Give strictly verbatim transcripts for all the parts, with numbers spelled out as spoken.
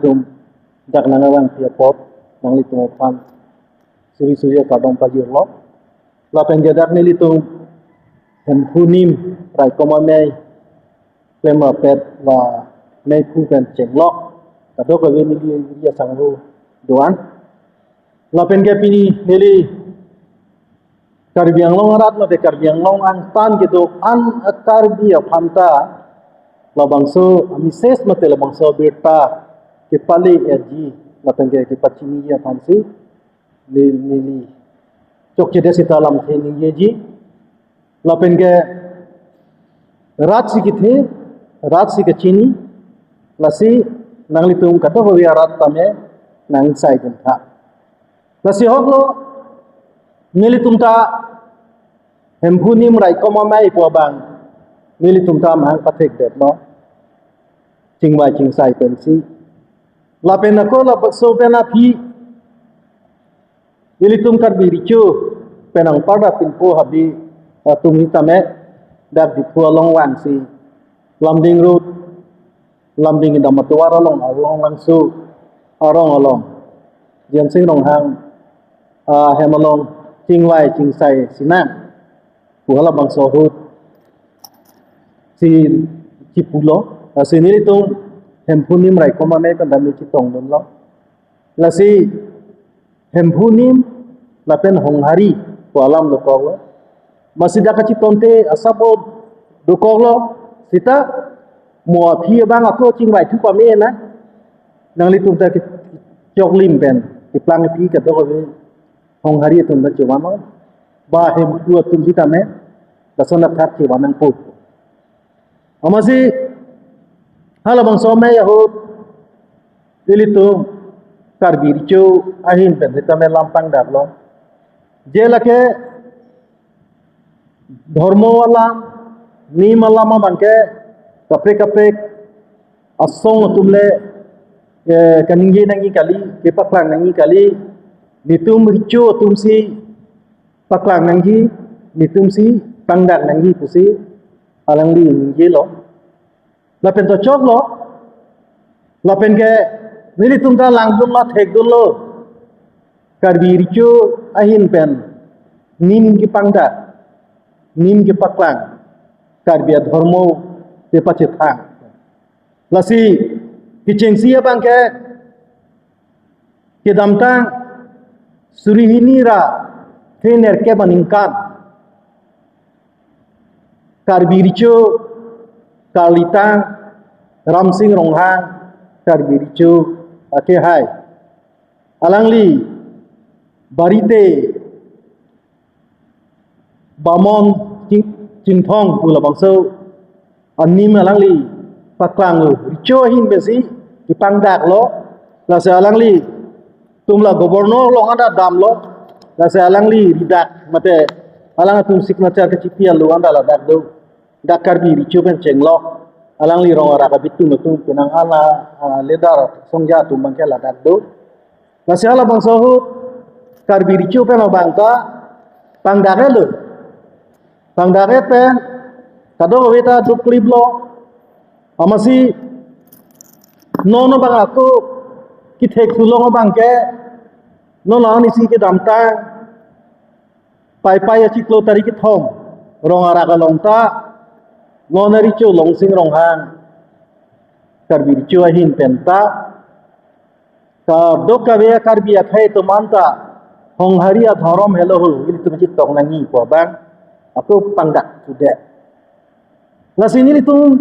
Tum dak nang abang pi apot nanglitum aphan suri suri akardom pajirlo. Lapen ke dak nelitum Hemphu Nim Raikom Amei klemrapet la meiphu pen chenglok kadokave neli area sangho do-an. Lapen ke pini neli Karbi Anglong arat mate Karbi Anglong angtan kedo-an a-Karbi aphan ta labangso a-message mate labangso abirta kepale-etji lapen ke kepachini aphansi neli, neli chokchedet sita lamthe ningjeji. Lapen ke rat si kethe, rat si kachini, lasi nanglitum kadokave arat tame nang sai dun tha. Lasi ahoklo nelitum ta Hemphu Nim Raikom Amei pu abang nelitum ta mahang pathekdetlo, chingvai chingsai pensi. Lapen ako laso pen aphi ilitum Karbi Recho pen angparda pinpo habi atum hi tame dak Diphu along vangsi Lumding Road, Lumding Indam Atovar along, along Langso arong along Jensing Ronghang, ah, hem along chingvai chingsai sinang pu halabangso ahut si chipulo. Lasi nelitum Hemphu Nim Raikom Amei pen tame chetongdunlo. Lasi Hemphu Nim lapen Honghari pu alam dokoklo. Masi dak kachetonte asap dokoklo sita mo aphi abang ako chingvai thu pame na. Nanglitum ta ke-, choklim pen keplang aphi kadokave Honghari atum ta chevan nang, ba Hemphu atum sitame lason athak chevan nangpo. Amatsi halabangso amei ahut ilitum Karbi Recho ahin pen sitame lam pangdaklo. Je lake dhormo alam, nim alam abangke kaprek kaprek asong atum le, eh, kaningje nangji kali, kepaklang nangji kali, netum Recho atumsi paklang nangji, netumsi pangdak nangji pusi alangli ningjelo. Lapen to choklo, lapen ke nelitum ta langdunlo, thekdunlo, Karbi Recho ahin pen nim kepangdak, nim kepaklang, Karbi adhormo kepachethang. Lasi kechengsi abangke kedamtang suri hini ra thre nerkep aningkan Karbi Recho karlitang Ramsing Ronghang Karbi Recho akehai, alangli Barite Bamon Ching-, Chingthong pu labangso anim alangli paklanglo. Recho ahin pensi kepangdaklo. Lasi alanglitum la governor along anta damlo. Lasi alangli ridak mate alangtum signature kachipi along anta ladak do. Dak Karbi Recho pen chenglok. Alangli rong arak abitum atum penang ana, ah, ledar songja atum abangke ladak do. Lasi halabangso ahut Karbi Recho pen abang ta pangdak-etlo. Pangdak-et pen kadokave ta dukkliplo. Amatsi non abang ako kethek thulong abangke non la-an isi kedamtang Paipai achiklo tarik kethom rong arak along ta non a-Recho Longsing Ronghang Karbi Recho ahin pen ta kadokave Karbi akhei atum anta Honghari adhorom helo ho, ilitum chetong nangji pu abang ako pangdak thudet. Lasi nelitum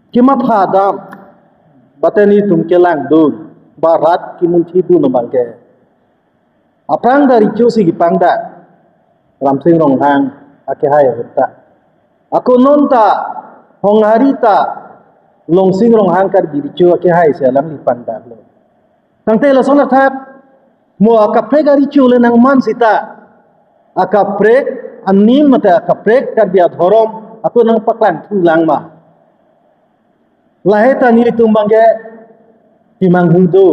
kematha dam, bate nelitum kelangdun, ba rat kemunthidun abangke aphrang ta Recho si kepangdak Ramsing Ronghang akehai ahut ta. Ako non ta Honghari ta Longsing Ronghang Karbi Recho akehai si alangli pangdaklo. Tangte lason athak mo akaprek a-Recho le nangman sita akaprek anim mate akaprek Karbi adhorom ako nangpaklang thulang ma. Lahai ta nelitum abangke kemanghu do.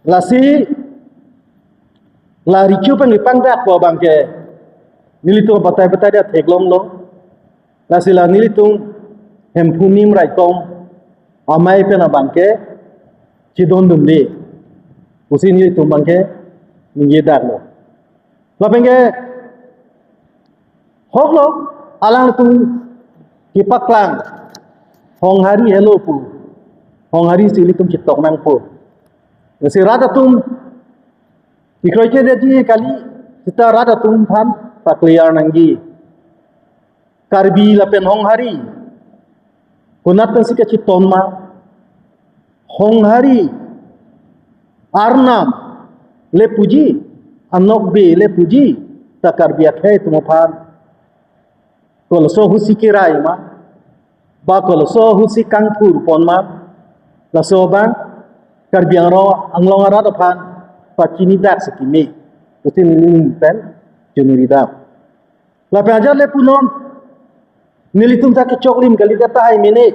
Lasi la Recho pen kepangdak pu abangke nelitum batai batai dia theklonglo. Lasi la nelitum Hemphu Nim Raikom Amei pen abangke chedondunde pusi nelitum abangke ningjedaklo. Lapenke hoklo, alangtum kepaklang Honghari helo pu. Honghari si ilitum chetok nangpo. Lasi rat atum kekroikre detji kali, seta rat atum aphan pa-clear nangji. Karbi lapen Honghari konat pensi kachiton ma? Honghari, Arnam le puji, Anokbe le puji, ta Karbi akhei atum aphan koloso husi kerai ma, ba koloso husi kangthur pon ma, laso abang Karbi Anglong, Anglong arat aphan pachinidak si keme, pusi neli pen chiniridam. Lapen ajat le punon, nelitum ta kechoklim kali, tahai mene,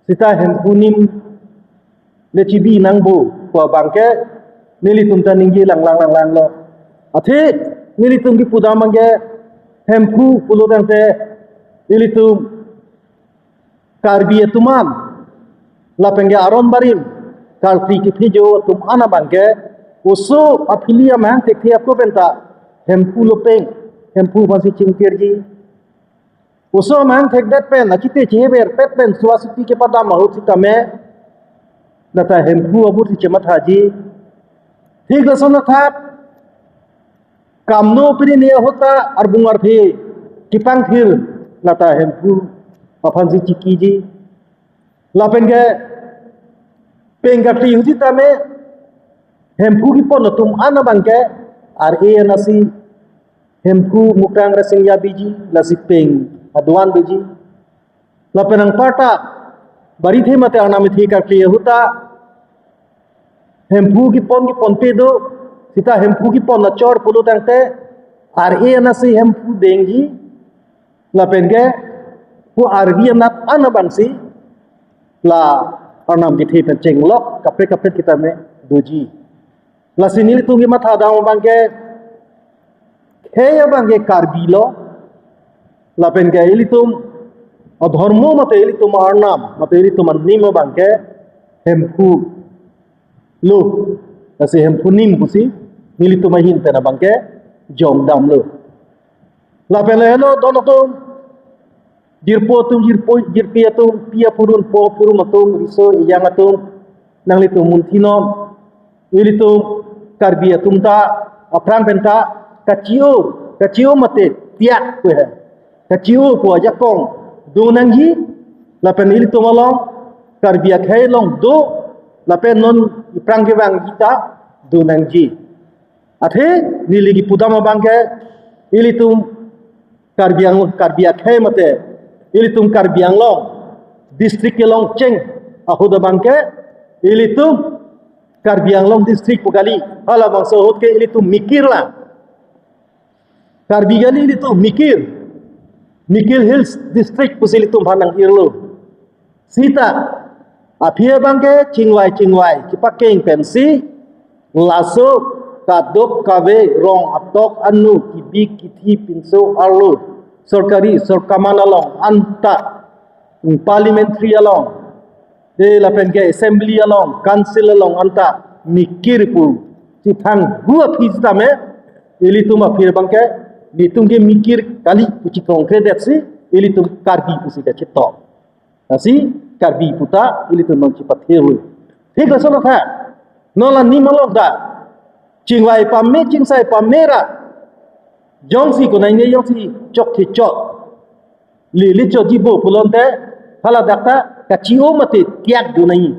seta Hemphu anim le chibi nangpo pu abangke nelitum ta ningje langlang langlanglo. Athe nelitum kepudam abangke Hemphu pulo tangte ilitum Karbi atum an, lapenke aron barim, karkli kephojo atum an abangke oso aphili amahang thekthe ako penta Hemphu lopeng, Hemphu aphansi chingkirji. Oso amahang thekdet pen, achite cheheber pet pen suasiti kepadam ahut sitame, lata Hemphu ahut si chemathaji. Thik lason athak, kamno pini ne ahut ta arbung arphe kepangthir, lata Hemphu aphansi chikiji. Lapenke peng karkli ahut sitame Hemphu kepon atum an abangke R A anatsi Hemphu Mukrang Resing Yabi ji, lasi peng aduan doji. Lapen anparta barithe mate arnam ithe karkli ahut ta Hemphu kepon keponpe do, seta Hemphu kepon achor pulo tangte R A anatsi Hemphu dengji, lapenke pu Karbi anat an abangsi la arnam kethe pen chenglok kaprek kaprek sitame doji. Lasi nelitum kemathadam abangke khei abangke Karbi lo, lapenke ilitum adhormo mate ilitum arnam mate ilitum anim abangke Hemphu lo, lasi Hemphu anim pusi nelitum ahin pen abangke jongdamlo. Lapen le helo don atum, jirpo atum, jirpo, jirpi atum, pi apurun, po apurun atum, riso ejang atum, nanglitum munthi non, ilitum Karbi atum ta aphrang penta kachi-o, kachi-o mate tiak pu he, kachi-o pu ajakong do nangji. Lapen ilitum along Karbi akhei along do, lapen non iphrang kevangji ta do nangji. Athe neli kepudam abangke ilitum Karbi Anglong, Karbi akhei mate ilitum Karbi Anglong district kelong cheng ahut abangke ilitum Karbi Anglong district pu kali, halabangso ahut ke ilitum mikir lang. Karbi kali ilitum mikir, Mikir Hills district pusi ilitum aphan nang-irlo. Seta aphi abangke chingvai chingvai kepakeng pensi laso kadokave rong atok anu, kebik kethe pinso arlo, sorkari sorkaman along anta, parliamentary along, de lapenke assembly along, council along anta mikir pu chethang hu aphi sitame ilitum aphi abangke, nelitum ke mikir kali pu chekong kre detsi ilitum Karbi pusi kachetok. Lasi Karbi pu ta ilitum non chepathir hu. Thik lason athak, non la anim along ta chingvai pame, chingsai pame ra, jongsi konai ne jongsi chokche chok, lili chotji bo pulote, hala dak ta kachi-o mate tiak do nangji.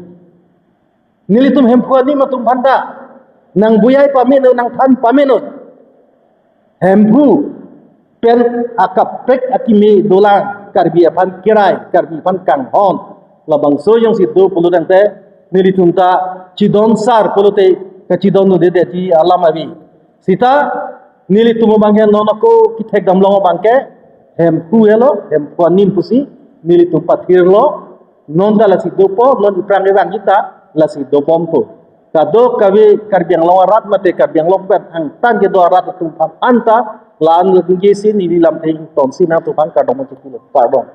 Nelitum Hemphu anim atum aphan ta nang buyai pame non, nang than pame non. Hemphu pen akaprek akimi dolang, Karbi aphan kerai, Karbi aphan kanghon. Labangso jongsi do pulo tangte nelitum ta chedon sar pulote kachedon-un-e detji alam ave. Seta nelitum abangke non ako kethek damlong abangke Hemphu helo, Hemphu anim pusi nelitum pathirlo. Non ta lasi dopo, non iphrang kevangji ta lasi dobompo. Kadokave Karbi Anglong arat mate Karbi Anglong pen angtan kedo arat atum aphan anta la-an lagi si neli lamthe ingtonsi nangtum aphan kardom chikilo. Kardom.